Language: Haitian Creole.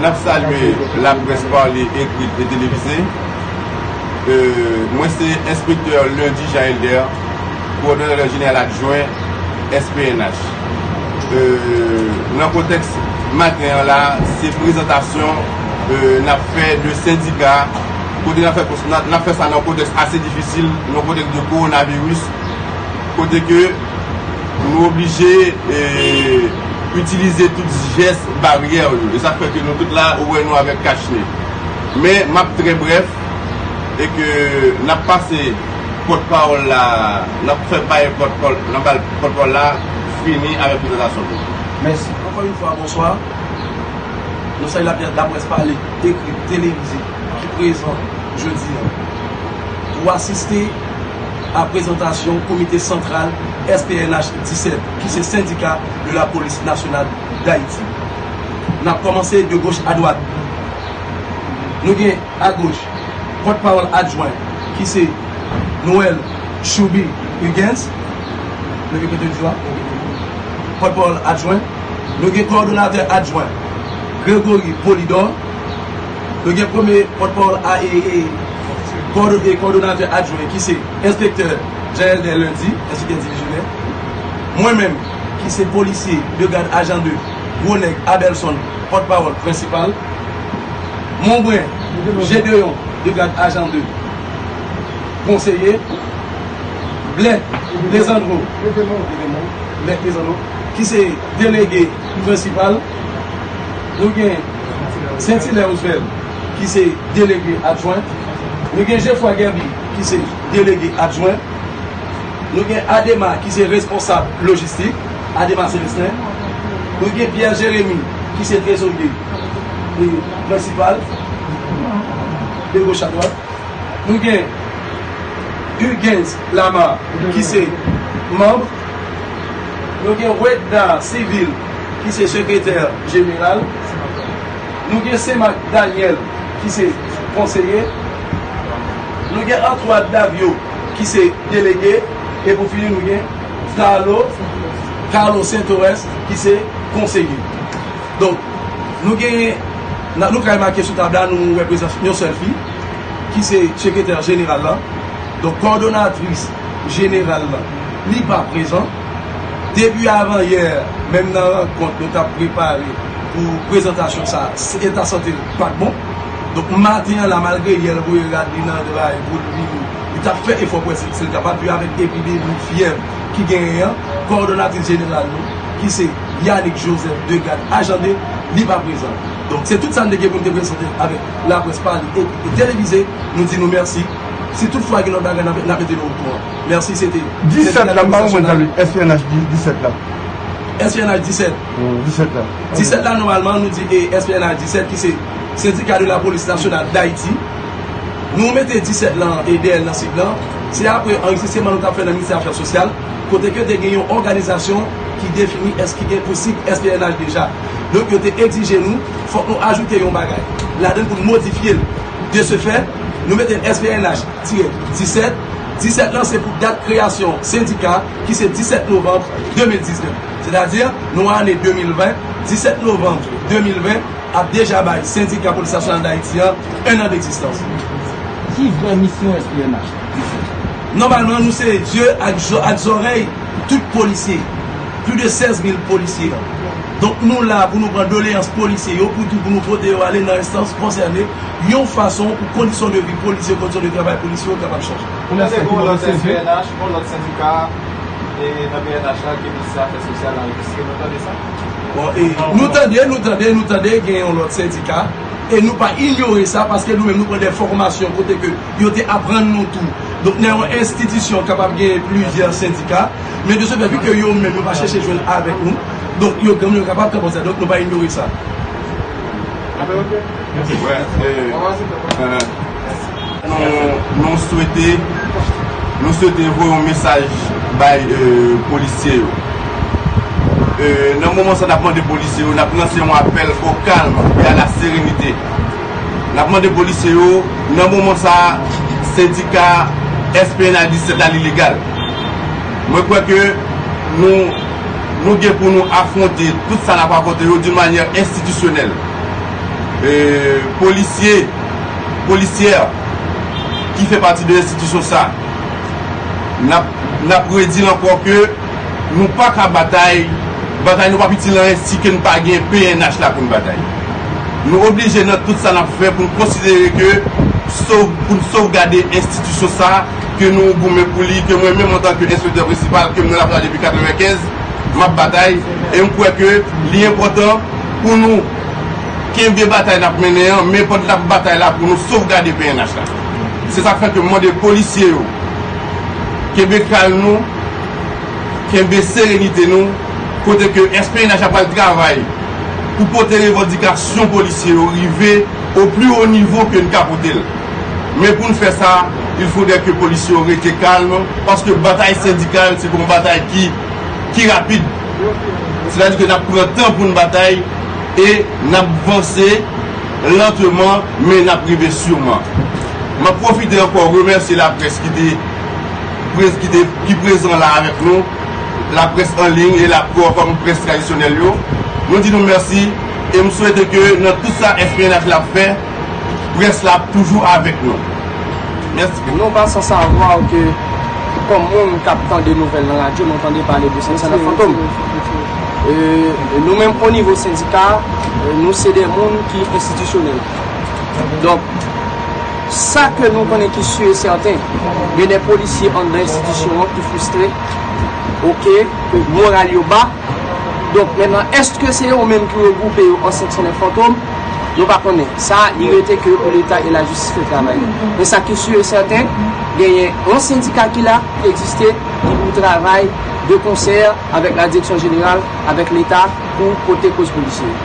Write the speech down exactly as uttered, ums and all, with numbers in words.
N ap salye laprès pale, ekri e televize. Euh, mwen se enspektè Lundi Jean Helder, kowòdonatè jeneral adjwen S P N H. Euh, nan kontèks maten an la, se prezantasyon, euh, n ap fè de sendika, kote n ap fè, n ap, n ap fè sa nan yon kontèks ase difisil, nan yon kontèks de kowonaviris, kote ke nou oblije, eh, itilize tout jès baryè yo. E sa k fè ke nou tout la, ou wè nou avèk kachne. Men, m ap trè brèf, e ke n ap pase pòtpawòl la, n ap fè bay pòtpawòl, n ap bay pòtpawòl la fini avèk prezantasyon nou. Mèsi. Encore une fois, bonsoir. Nou salye laprès pale, ekri, televize ki prezan jodi a pou asiste a prezantasyon Komite Santral S P N H disèt, ki se Syndicat de la Police Nationale d'Haïti. N ap kòmanse de gauche à droite. Nou gen agoch, pòtpawòl adjwen, ki se Noël Chouby Huguens. Leve kote di w a. Pòtpawòl adjwen. Nou gen kowòdonatè adjwen, Gregory Polydor. Nou gen premye pòtpawòl a, e, e, kowòdo-, e, kowòdonatè adjwen, ki se enspektè Jean Helder Lundi, enspektè divizyonè. Mwen menm, ki se polisye de gad ajan de, Gwo Nèg Abelson, pòtpawòl prensipal. Monbren Gedeon, de gad ajan de, konseye. Blè Lezandro, Blè Lezandro, ki se delege prensipal. Nou gen Sentilè Roosevelt, ki se delege adjwen. Nou gen Geoffroy Guerby, ki se delege adjwen. Nou gen Adema, ki se responsab lojistik, Adema Celestin. Nou gen Pierre Jérémy, ki se trezorye, e, prensipal, de gauche à droite. Nou gen Huguens Lamar, ki se manm. Nou gen Wedna Civil, ki se sekretè jeneral. Nou gen Semak Daniel, ki se konseye. Nou gen Antoine Davio, ki se delege. E pou fini, nou gen Carlo, Carlo Saint-Orest, ki se konseye. Donk, nou gen, n a, nou ka remake sou tab la, nou wè prezans yon sèl fi, ki se sekretè jeneral la. Donk, kowòdonatris jeneral la, li pa prezan. Depi avan yè, menm nan rankont nou t ap prepare pou prezantasyon sa, se, eta sante l pa t bon. Donk, maten an la, malgre yè l voye rad li nan dra e pou l vini, li t ap fè efò pou wè si, si l kapab, epi avèk epidemi fyèv ki genyen an, kowòdonatris jeneral nou, ki se Yanick Joseph de gad ajan de, li pa prezan. Donk, se tout sa n te gen pou n te prezante avèk laprès pale e, e televize. Nou di nou mèsi. Si toutfwa gen lòt bagay, n ap, n ap mete nou okouran. Mèsi, se te disèt la, m pa konprann sa, wi. S P N H di, disèt la. S P N H disèt. Wi, disèt la. Disèt la, nòmalman, nou di, e, S P N H disèt, ki se Syndicat de la Police Nationale d'Haïti. Nou mete disèt lan, e, dèyè l nan sik lan. Se apre anrejistreman nou t ap fè nan Ministè Afè Sosyal, kote ke te gen yon òganizasyon ki defini èske gen pou sik S P N H deja. Donk, yo te egzije nou, fòk nou ajoute yon bagay ladan l pou n modifye l. De ce fait, nou mete S P N H tirè disèt. Disèt lan se pou dat kreyasyon sendika, ki se disèt novanm de mil diznèf. Sètadi, nou an ane de mil ven, disèt novanm de mil ven ap deja bay Sendika Polis Nasyonal d Ayiti an en an degzistans. Ki vrè misyon S P N H? Nòmalman, nou se zye ak zo-, ak zòrèy tout polisye, plis de sèz mil polisye an. Donk, nou la pou nou pran doleyans polisye yo, pou tou, pou nou pote yo ale nan enstans konsène, yon fason pou kondisyon de vi polisye, kondisyon de travay polisye yo kapab chanje. Ou tande gen yon lòt S P N H, yon lòt sendika, e, nan P N H la, ke Ministè Afè Sosyal la anrejistre, nou tande sa? Bon, e, nou tande, nou tande, nou tande gen yon lòt sendika, e nou pa inyore sa, paske nou menm nou pran de fòmasyon kote ke yo te aprann nou tou. Donk, nan yon enstitisyon kapab gen plizyè sendika, men de ce fait, vi ke yo menm yo pa chèche jwenn avèk nou, donk yo, yo kapab kanpe sa, donk nou pa inyore sa. Wè, e, e, nou, nou swete, nou swete voye yon mesaj bay, e, polisye yo. E, nan moman sa, n ap mande polisye yo, n ap lanse yon apèl o kalm e a la serenite. N ap mande polisye yo, nan moman sa, sendika S P N H disèt la, li legal. Mwen kwè ke nou, nou gen pou nou afwonte tout sa n ap afwonte yo d'une manière institutionnelle. E, polisye, polisyè ki fè pati de enstitisyon sa, n ap, n ap redi l ankò ke nou pa ka batay, batay nou p ap itil anyen si ke n pa gen P N H la pou n batay. Nou oblije nan tout sa n ap fè pou n konsidere ke sov, pou n sovgade enstitisyon sa ke nou goumen pou li, ke mwen menm antanke enspektè prensipal ke m nan lapolis la depi katrevenkenz, m ap batay, e m kwè ke li enpòtan pou nou kenbe batay n ap mennen an, men pandan n ap batay la pou nou sovgade P N H la. Se sa k fè ke m mande polisye yo kenbe kalm nou, kenbe serenite nou, kote ke S P N H la pral travay pou pote revandikasyon polisye yo rive o pli wo nivo ke n ka pote l. Men pou n fè sa, il faudrait ke polisye yo rete kalm, paske batay sendikal se pa yon batay ki, ki rapid. Sètadi ke n ap pran tan pou n batay e n ap vanse lantman, men n ap rive siman. M ap pwofite ankò remèsye laprès ki te, prez-, ki te, ki prezan la avèk nou, laprès an liy e laprès kòm près tradisyonèl yo. Nou di nou mèsi e m swete ke nan tout sa S P N H la ap fè, près la ap toujou avèk nou. Mèsi. Nou pa san savwa ke, kòm moun k ap tande nouvèl nan radyo, nou tande pale de sèt san nèf Fantom. E, e nou menm, o nivo sendika, e, nou se de moun ki enstitisyonèl. Donk, sa ke nou konnen ki si e sèten, gen de polisye anndan enstitisyon an ki fristre, oke, ke moral yo ba. Donk, mentnan, èske se yo menm ki regwoupe yo an sèt san nèf Fantom? Nou pa konnen. Sa, li rete ke pou Leta e lajistis fè travay li. Men sa ki si e sèten, genyen yon sendika ki la, ki egziste, ki pou travay de konsè avèk la direksyon jeneral, avèk Leta, pou pote koz polisye yo.